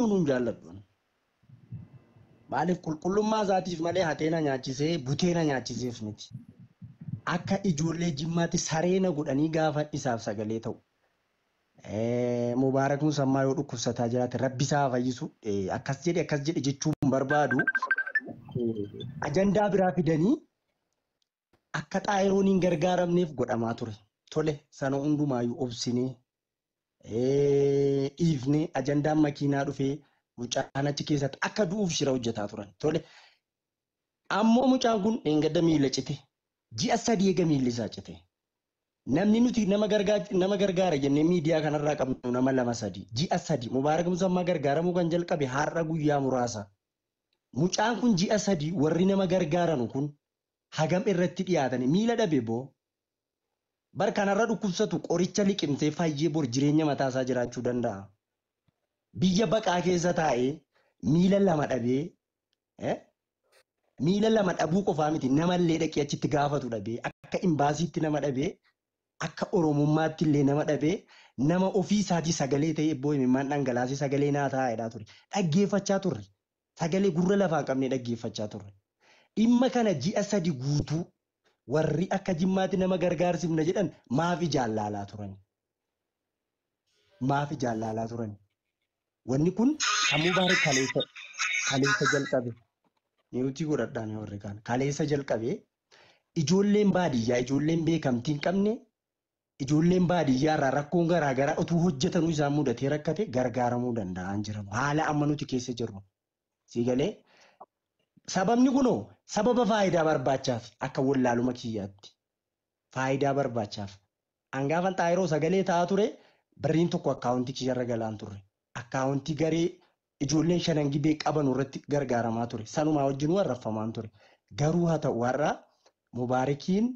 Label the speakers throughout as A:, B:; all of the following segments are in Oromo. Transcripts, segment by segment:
A: Eenyuun hin jaalladhu. Maaliif qulqullummaa isaatiif malee hateena nyaachisee buteena nyaachiseef miti. Akka ijoollee Jimmaatti sareena godhanii gaafa isaaf sagalee ta'u. Mubaarak Musammaa yoo dhukkubsataa jiraate Rabbi isaa fayyisu, akkas jedhe akkas jedhe jechuun barbaadu, ajandaa biraa fidanii akka xaayiroon hin gargaaramneef godhamaa ture. Tole, sana hundumaayyuu obsinee dhiifnee ajandaan makiinaa dhufee mucaan achi keessatti akka du'uuf shira hojjetaa turan. Tole, ammoo mucaan kun dheengadda miila cite. Ji'a 3 eega miilli isaa cite. Namni nuti nama gargaara jennee miidiyaa kanarraa qabnu nama 2 3. Ji'a 3 Mubaarak Musammaa gargaaramuu kan jalqabe har'a guyyaa muraasa. Mucaan kun ji'a 3 warri nama gargaaranu kun hagam irratti dhiyaatanii miila dhabe boo. Bar kanarra dhukkubsatu qoricha liqimsee fayyee bor jireenya mataasaa jiraachuu danda'a. Biyya baqaa keessa taa'ee miila 2 dhabee, miila 2 dhabuu qofaa miti, namallee dhaqee achitti gaafatu dhabee, akka imbaasiitti nama dhabee, akka Oromummaatti illee nama dhabee, nama ofii isaatii sagalee ta'ee ebboo imimmaan dhangalaasee sagalee naa taa'aa jedhaa ture. Dhaggeeffachaa turre. Sagalee gurra lafaa hin qabne dhaggeeffachaa turre. Dhimma kana ji'a 3 guutuu warri akka Jimmaatti nama gargaarsifna jedhan maaf ijaan laalaa turan? Maaf ijaan laalaa turan? Wanni kun kan Mubaarak kaleessa jalqabe. Niwutii godhadhaan warri kaan. Kaleessa jalqabe ijoolleen baadiyyaa, ijoolleen beekamtii hin qabne, ijoolleen baadiyyaa irraa rakkoon garaa garaa utuu hojjetanuu isaan mudatee rakkate gargaaramuu danda'an jiran. Haala amma nuti keessa jirru. Sii galee? Sababni kunoo sababa faayidaa barbaachaaf akka wallaaluma kiyyaatti. Faayidaa barbaachaaf. Angaafan xaayiroo sagalee ta'aa ture, birriin tokko akkaawuntii kiyyarra galaan turre. Akkaawuntii garee ijoolleen shanan gibee qaban irratti gargaaramaa ture. Sanumaa wajjin warraffamaan ture. Garuu haa ta'u, har'a Mubaarakiin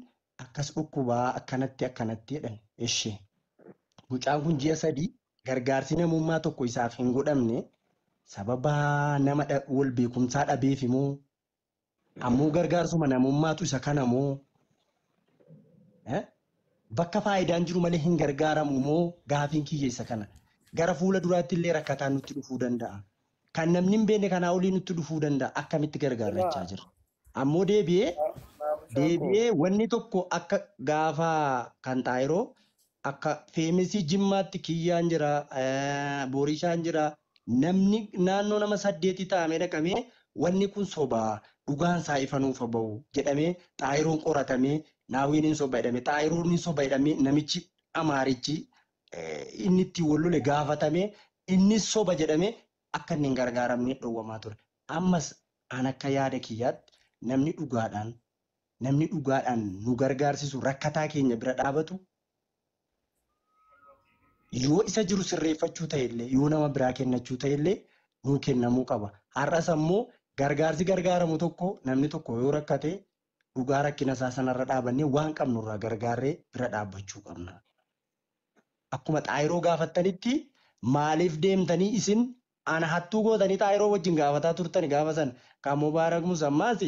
A: akkas dhukkubaa akkanatti akkanatti jedhan. Ishee. Mucaan kun ji'a 3 gargaarsi namummaa tokko isaaf hin godhamne, sababa nama wal beekumsaa dhabeef immoo ammoo gargaarsuma namummaatu isa kana moo bakka faayidaan jiru malee hin gargaaramu moo gaafiin kiyya isa kana. Gara fuula duraatti illee rakkataan nutti dhufuu danda'a. Kan namni hin beekne kanaa olii nutti dhufuu danda'a. Akkamitti gargaarrachaa jira? Ammoo deebi'ee wanni tokko akka gaafa kan xaayiroo akka feemesii Jimmaatti kiyyaan jira, Boorishaan jira, namni naannoo nama 8 taa'amee dhaqamee wanni kun sobaa dhugaan isaa ifa nuuf bahu jedhamee xaayiroon qoratamee naawwiin hin soba jedhamee xaayiroon hin soba jedhamee namichi Amaarichi inni ittiin wal lole gaafatamee inni soba jedhamee akka inni hin gargaaramne dhowwamaa ture. Ammas an akka yaada kiyyaatti namni dhugaadhaan nu gargaarsisu, rakkataa keenya bira dhaabatu, yoo isa jiru sirreeffachuu ta'ellee, yoo nama biraa kennachuu ta'ellee nuu kennamuu qaba. Har'as ammoo gargaarsi gargaaramu tokko, namni tokko yoo rakkate, dhugaa rakkina isaa sanarra dhaabannee waan qabnurraa gargaarree bira dhaabbachuu qabna. Akkuma xaayiroo gaafattanitti maaliif deemtanii isin ana hattuu gootanii xaayiroo wajjin gaafataa turtan gaafa san? Kan Mubaarak Musammaas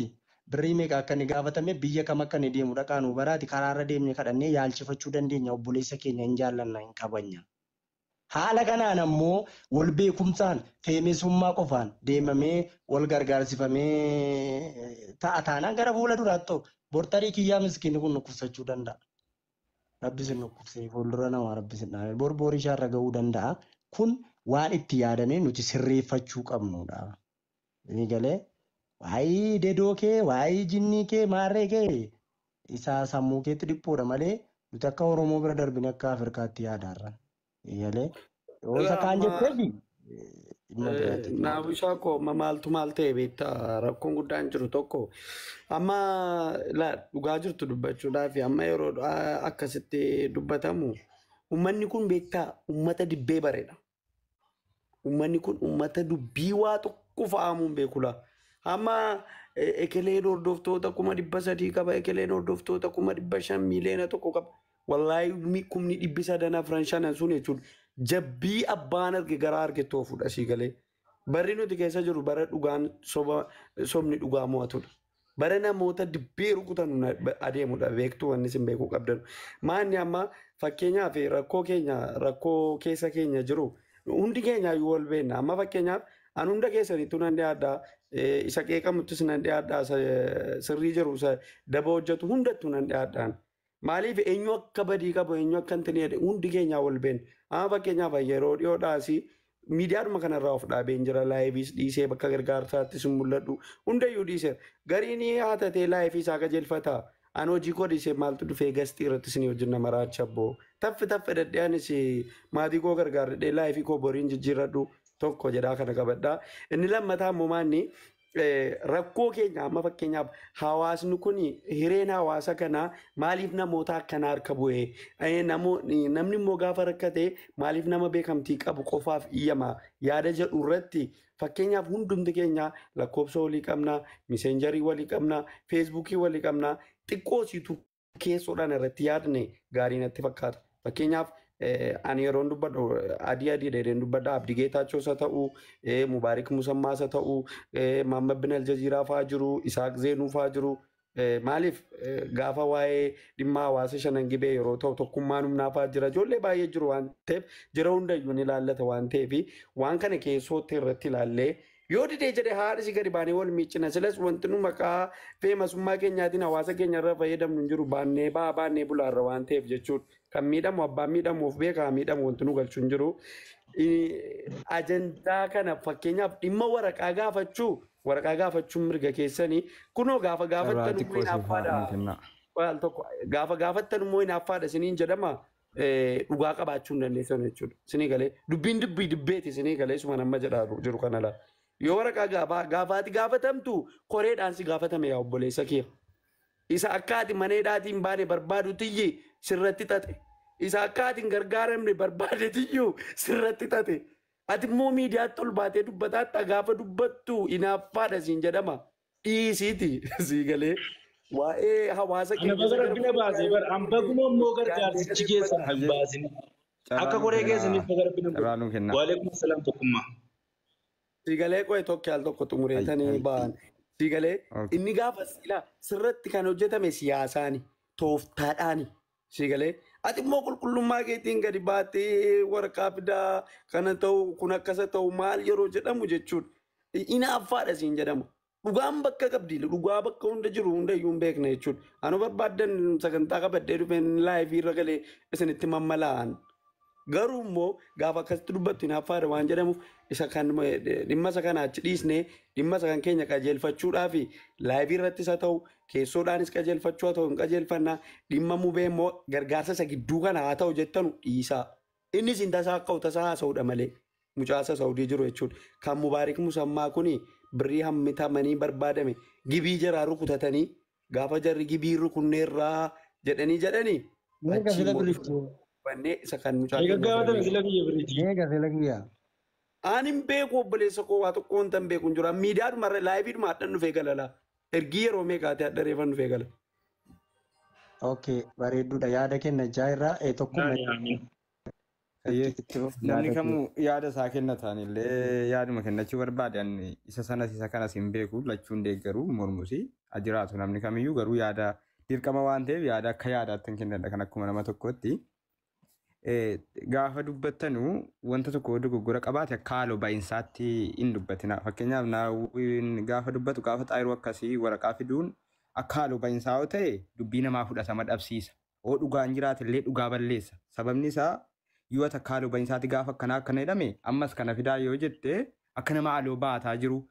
A: birrii meeqa akka inni gaafatame, biyya kam akka inni deemu dhaqaa nuu baraati, karaarra deemnee kadhannee yaalchifachuu dandeenya, obboleessa keenya hin jaallanna, hin kabanya. Haala kanaan ammoo wal beekumsaan feemesummaa qofaan deemamee wal gargaarsifamee ta'a taanaan gara fuula duraatti ta'u bortarii kiyyaa miskiinni kun dhukkubsachuu danda'a. Rabbi sin dhukkubsee fuuldura namaa Rabbi sin dhaabe bor borii ishaarra ga'uu danda'a. Kun waan itti yaadamee nuti sirreeffachuu qabnudha. Inni galee waa'ee dedoo kee, waa'ee jinnii kee, maarree kee isaa sammuu keetti dhiphoodha malee nuti akka Oromoo bira darbine akka Afrikaatti yaadaarra. Galee yoo isa kaan jetteefi dhimma biraatti.
B: Naabushaa koo, amma maaltu maal ta'e beektaa? Rakkoon guddaan jiru tokko amma dhugaa jirtu dubbachuudhaaf, amma yeroo akkasitti dubbatamu uummanni kun beektaa uummata dibbee bareedha. Uummanni kun uummata dubbii waa tokko fa'aamuun beekula. Amma ekeleen hordoftoota 300,000 qaba, ekeleen hordoftoota 500,000, 1 miiliyoona qaba. Wallaahi 304,000 5,000 sun jechuudha. Jabbii abbaan arge garaa arge toofuudha sii galee. Barri nuti keessa jiru bara dhugaan soba, sobni dhugaa mo'atudha. Bara namoota dibbee rukutan adeemudha, beektuu wanni isin beekuu qabdan. Maanni amma fakkeenyaaf rakkoo keenya, rakkoo keessa keenya jiru Hundi keenya iyyuu wal beekna. Amma fakkeenyaaf an hunda keessanittuu nan dhiyaadha. Isa qeeqamuttis nan dhiyaadha. Isa sirrii jiru isa daba hojjetu hundattuu nan dhiyaadhaan. Maaliif eenyu akka badii qabu eenyu akka hin taane hundi keenya wal beekna. Amma fakkeenyaaf yeroo dhiyoodhaas miidiyaadhuma kanarraa of dhaabeen jira. Laayiviis dhiisee bakka gargaarsaattis hin mul'adhu. Hundayyuu dhiiseera. Gariin haa ta'ee laayivii isaa qajeelfata. An hojii koo dhiisee maaltu dhufee gastii irratti isin wajjin nama raacha abboo. Taffi taffi dhadhee anis maatii koo gargaarradhee laayivii koo boriin jijjiirradhu tokko jedhaa kana qabadhaa. Inni lammataa immoo maanni rakkoo keenya amma fakkeenyaaf hawaasni kun hireen hawaasa kanaa maaliif namoota akkanaa harka bu'ee, namni immoo gaafa rakkate maaliif nama beekamtii qabu qofaaf iyyama yaada jedhu irratti, fakkeenyaaf hundumti keenya lakkoofsa walii qabna, miseenjarii walii qabna, feesbuukii walii qabna, xiqqoo siitu keessoodhaan irratti yaadne gaarii natti fakkaata. Fakkeenyaaf ani yeroon dubbadhu adii adii dheedeen dubbadha. Abdii Geetaachoos haa ta'u, Mubaarik Musammaas haa ta'u, Mahammad bin Aljaziiraa fa'aa jiru, Isaaq Zeenuu fa'aa jiru. Maaliif gaafa waa'ee dhimma hawaasa Shanan Gibee yeroo ta'u tokkummaan humnaa fa'aa jira. Ijoollee baay'ee jiru waan ta'eef jira hundayyuu ni ilaallata waan ta'eef waan kana keessootti irratti ilaallee yoo didee jedhe haadha gadi baanee wal miiccina. Silas wanti nu maqaa feemasummaa keenyaatiin hawaasa keenya irra fayyadamnu hin jiru, baannee ba'aa baannee bulaarra waan ta'eef jechuudha. Kan miidhamu abbaan miidhamuuf beekaa miidhamu wanti nu galchu hin jiru. Ajandaa kana fakkeenyaaf dhimma waraqaa gaafachuu, waraqaa gaafachuun mirga keessanii kunoo gaafa
C: Carraa
B: gaafattan immoo
C: xiqqoo siif haa
B: hinaaffaadha.
C: kennaa.
B: Waal tokko gaafa gaafattan immoo hinaaffaadha isiniin jedhama, dhugaa qabaachuu hin dandeessan jechuudha. Isinii galee dubbiin dubbii dubbeeti isinii galee suma nama jedhaa jiru kana laala. Yoo waraqaa gaafa gaafaati gaafatamtu koreedhaan si gaafatame yaa obboleessa kiyya. Isa akka ati mana hidhaatiin hin baane barbaadu tiyyi sirratti xaxe. Isa akka ati hin gargaaramne barbaade tiyyuu sirratti xaxe. Ati immoo miidiyaatti ol baatee dubbataatti gaafa dubbattu hinaaffaadha siin jedhama. Dhiisiiti sii galee waa'ee hawaasa
D: Ana
B: keenya
D: baga
B: isa gara
D: rabbina baasee bara an baguma immoo gargaarsichi keessan hin
C: Hayyee
D: baasin.
C: Carraa
D: Akka
C: nuu
D: koree keessaniif
C: kennaa.
D: baga rabbina
C: Carraa
D: godhe.
C: nuu kennaa.
D: Waalaikum salaam tokkummaa.
B: Siigalee qo'e tokko al tokko
C: Hay
B: xumureetanii
C: hay.
B: ba'an. Siigalee
C: Okay.
B: inni gaafa silaa sirratti kan hojjetame siyaasaani tooftaadhaani. Siigalee ati immoo qulqullummaa keetiin gadi baattee waraqaa fidaa kana ta'u kun akkasa ta'u maal yeroo jedhamu jechuudha. Inaaffaadha siin jedhama. Dhugaan bakka qabdi, dhugaa bakka hunda jiru hundayyuu hin beekna jechuudha. Anu barbaaddan sagantaa qabadhee dhufeen laayivii irra galee isinitti mammalaa'an. Garuu immoo gaafa akkasitti dubbattu hinaaffaadha waan jedhamuuf isa kan dhimma isa kana achi dhiisnee dhimma isa kan keenya qajeelfachuudhaa fi laayivii irrattis haa ta'u keessoodhaanis qajeelfachuu haa ta'u hin qajeelfannaa, dhimma mubee immoo gargaarsa isa gidduu kana haa ta'u jettanu dhiisaa. Innis hin tasaa akka tasaa haasa'uudha malee mucaasa Saudii jiru jechuudha. Kan Mubaarik Musammaa kuni birrii hammitamanii barbaadame gibii jaraa rukutatanii gaafa jarri gibii rukunneerraa jedhanii jedhanii
A: Meeqa
B: achii
A: sila
B: immoo
A: birichi?
B: dhufannee isa kan mucaa
D: Egaa
B: keenya
D: gaafatame
B: ofirra
D: sila biyya biriiti.
A: Meeqa sila kiyya?
B: Ani hin beeku obboleessa koo, waa tokko wanta hin beeku hin jiru. Miidiyaadhuma irra laayiviidhuma hadhan dhufee galala. Ergii yeroo meeqaati hadha reefan dhufee gala.
A: Okay, bareedduudha. Yaada kennachaa irraa tokkummaa
D: Naani amiin.
C: Hayyee
A: itti fufi
C: namni
A: yaada kee.
C: kamuu yaada isaa kennataan illee yaaduma kennachuu barbaadan isa sanas isa kanas hin beeku, lachuun deeggaruu mormusi jiraatu, namni kamiyyuu garuu yaada dirqama waan ta'eef yaada akka yaadaatti hin kennadha kan akkuma nama tokkotti. Gaafa dubbattanu wanta tokko dogoggora qabaate akka haaloo baay'insaatti hin dubbatina. Fakkeenyaaf naawwiin gaafa dubbatu gaafa xaayiroo akkasii waraqaa fiduun akka haaloo baay'insaa yoo ta'e dubbii namaa fudhatama dhabsiisa. Oo dhugaan jiraate illee dhugaa balleessa. Sababni isaa yoo ati akka haaloo baay'insaatti gaafa akkanaa akkana jedhame ammas kana fidaa yoo jette akka nama haaloo baataa jiru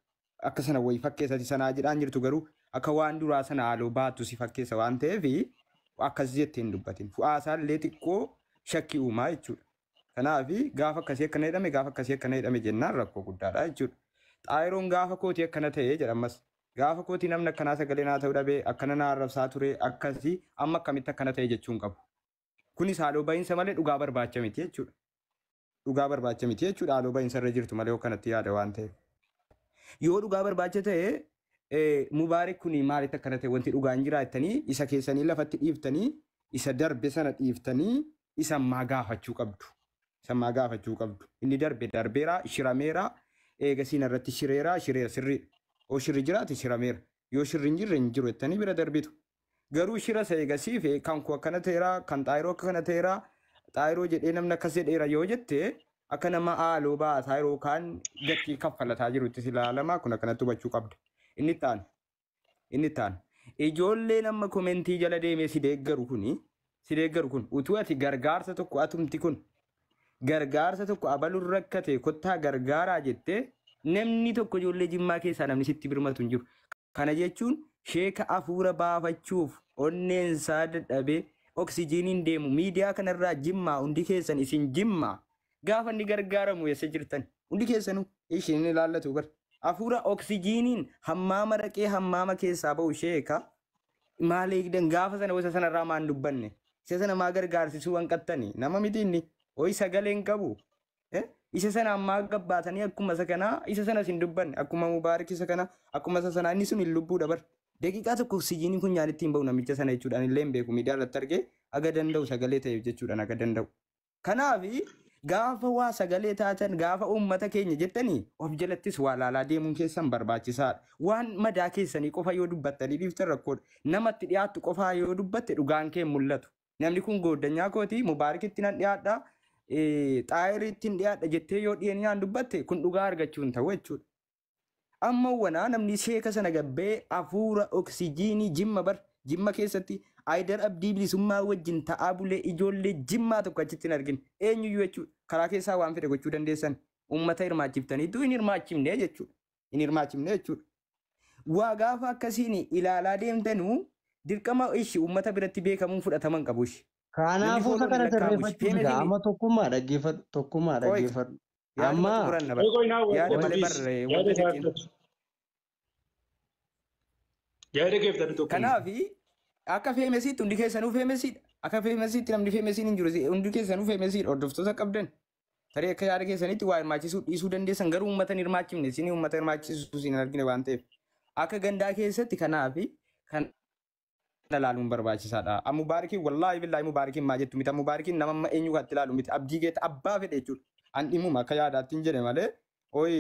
C: akka sana wayii fakkeessati sanaa jedhaan jirtu, garuu akka waan duraa sana haaloo baattu si fakkeessa waan ta'eef akkas jettee hin dubbatin. Fu'aasaa illee xiqqoo shakkii uumaa jechuudha. Kanaaf gaafa akkasii akkana jedhame, gaafa akkasii akkana jedhame jennaan rakkoo guddaadha jechuudha. Xaayiroon gaafa kootii akkana ta'ee jedhamas gaafa kootii namni akkanaa sagalee naa ta'uu dhabee akkana naa arrabsaa ture akkasii amma akkamitti akkana ta'e jechuun qabu. Kunis haaloo bahiinsa malee dhugaa barbaacha miti jechuudha. Dhugaa barbaacha miti jechuudha, haaloo bahiinsa irra jirtu malee akkanatti yaada waan ta'eef. Yoo dhugaa barbaacha ta'e Mubaarik kun maalitti akkana ta'e, wanti dhugaan jira jettanii isa keessanii lafatti dhiiftanii isa darbe sana dhiiftanii isa ammaa gaafachuu qabdu. Isa ammaa gaafachuu qabdu. Inni darbe darbeera, shirameera, eegasiin irratti shireera, shireera sirrii. Oo shirri jiraate shirameera. Yoo shirri hin jirre hin jiru jettanii bira darbitu. Garuu shira isa eegasii fi kan koo akkana ta'eera, kan xaayiroo akkana ta'eera, xaayiroo jedhee namni akkas jedheera yoo jette Akka nama haaloo baasaa yeroo kaan gatii kaffalataa jirutti si ilaalama kun akkanatti hubachuu qabda. Inni itti aanu. Inni itti aanu. Ijoolleen amma komentii jala deemee si deeggaru kuni si deeggaru kun utuu ati gargaarsa tokko atumti kun gargaarsa tokko abaluun rakkate kottaa gargaaraa jettee namni tokko ijoollee jimmaa keessaa namni sitti birmatu hin jiru. Kana jechuun sheeka afuura baafachuuf onneen isaa dadhabee oksijiiniin deemu miidiyaa kanarraa jimmaa hundi keessan isin jimmaa gaafa inni gargaaramu eessa jirtan hundi keessanuu ishiin ilaallatu bar. Afuura oksijiiniin hammaama raqee hammaama keessaa ba'u sheeka maal eegdan gaafa sana gosa sanarraa maan dubbanne isa sana maa gargaarsisuu hanqattani nama miti inni ho'i sagalee hin qabu. Isa sana ammaa gabbaatanii akkuma isa kanaa isa sanas hin dubbanne akkuma mubaarik isa kana akkuma isa sanaa inni sun hin lubbuudha bar. Daqiiqaa tokko oksijiiniin kun nyaanitti hin ba'u namicha sana jechuudhaan illee hin beeku miidiyaa irratti argee aga danda'u sagalee ta'eef jechuudhaan aga danda'u. Kanaafi gaafa waa sagalee taatan gaafa uummata keenya jettanii of jalattis waa laalaa deemuun keessan barbaachisaadha. Waan madaa keessanii qofa yoo dubbattanii dhiiftan rakkoodha. Namatti dhiyaattu qofaa yoo dubbatte dhugaan kee hin mul'atu. Namni kun gooddanyaa kooti mubaarikitti nan dhiyaadha xaayiriitti hin dhiyaadha jettee yoo dhiyeenyaan dubbatte kun dhugaa argachuu hin ta'u jechuudha. Amma wanaa namni sheeka sana gabbee hafuura oksijiinii jimma bar jimma keessatti Aayidar Abdii bilisummaa wajjin ta'aa bulee ijoollee jimmaa tokko achitti hin argine eenyuyyuu jechuudha. Karaa keessaa waan fedhe gochuu dandeessan uummata hirmaachiftaniitu hin hirmaachifne jechuudha. Hin hirmaachifne jechuudha. Waa gaafa akkasiin ilaalaa deemtanuu dirqama ishi uummata biratti beekamuun fudhataman qabu ishi. Namni
A: Kanaafuu isa
C: fooloon
A: kana
C: hin lakkaa'amu ishi.
A: sirreeffachuuf
C: Feemesiin
A: amma tokkummaa dhaggeeffadhu tokkummaa
C: qoy
A: dhaggeeffadhu.
C: yaaduma
A: Amma
C: xumuranna bar.
D: Qoy naa
C: Yaada
A: qoy
C: malee
D: please.
C: bar
D: Yaada
C: wanta
D: isaa
C: jechiin.
D: fudhatu. Yaada kee fudhatu tokkummaa.
C: Kanaafi akka feemesiitti hundi keessanuu feemesiidha. Akka feemesiitti namni feemesiin hin jiru. Hundi keessanuu feemesiidha. Hordoftoota qabdan. Tarii akka yaada keessanitti waa hirmaachisuu dhiisuu dandeessan garuu uummata hin hirmaachifne isin uummata hirmaachisuu isin hin argine waan ta'eef. Akka gandaa keessatti kanaafi kan ilaaluun barbaachisaadha. Amma mubaarikiin wallaahi billaahi mubaarikiin maa jettu miti. Mubaarikiin nama amma eenyu kaatti ilaalu miti. Abdii geeta abbaa fedhe jechuudha. An dhimuma akka yaadaatti hin jedhe malee oyi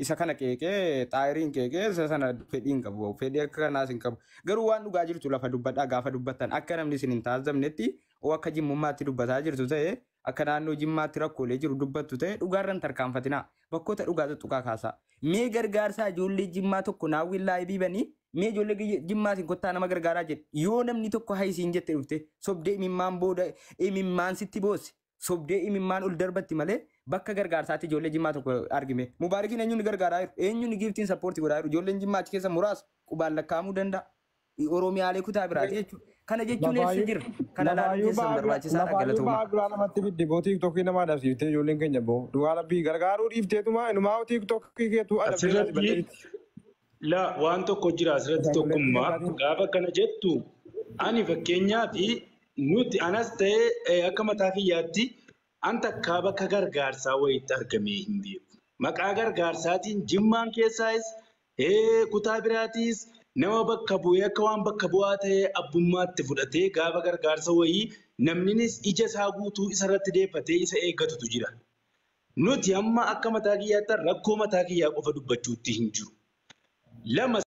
C: isa kana qeeqee xaayiriin qeeqee isa sana fedhii hin qabu. Fedhii akka kanaas hin qabu. Garuu waan dhugaa jirtu lafa dubbadhaa gaafa dubbattan akka namni isin hin taasifamnetti oo akka jimmummaatti dubbataa jirtu ta'e akka naannoo jimmaatti rakkoolee jiru dubbattu ta'e dhugaarra hin tarkaanfatinaa. Bakkoota dhugaa tuttuqaa kaasaa. Mee gargaarsaa ijoollee jimmaa tokko naawwiin laayibii banii mee ijoollee jimmaatiin kottaa nama gargaaraa jedhe yoo namni tokko hayisiin jette dhufte sobdee imimmaan booda imimmaan sitti boosse sobdee imimmaan ol darbatti malee bakka gargaarsaatti ijoollee jimmaa tokko argime. Mubaarikiin eenyuun gargaaraa jiru eenyuun giiftiin sappoortii godhaa jiru ijoolleen jimmaa achi keessa muraasa qubaan lakkaa'amuu danda'a. Oromiyaalee kutaa biraati jechuudha. Kana jechuun eessa
E: Lafaayyuu
C: jira? Kana ilaaluun
E: lafaayyuu
C: keessan
E: ba'aa dura
C: barbaachisaadha
E: lafaayyuu
C: galatooma.
E: ba'aa duraa namatti fidde boo tiiktookii nama adabsiiftee ijoolleen keenya boo dhugaa rabbii gargaaruu dhiifteetuma inumaa tiiktookii keetu adabdee asi
D: Asirratti
E: balleessi.
D: la waan tokko jira asirratti
E: Ashaanguleetti
D: tokkummaa
E: gargaaruun.
D: gaafa kana jettu ani fakkeenyaaf nuti anas ta'ee akka mataa kiyyaatti an takkaa bakka gargaarsaa wayiitti argamee hin beeku. Maqaa gargaarsaatiin jimmaan keessaayis kutaa biraatiis nama bakka bu'ee akka waan bakka bu'aa ta'ee abbummaatti fudhatee gaafa gargaarsa wayii namninis ija isaa guutuu isarratti deeffatee isa eeggatutu jira. Nuti amma akka mataa kiyyaatti rakkoo mataa kiyyaa qofa dubbachuutti hin jiru. Lama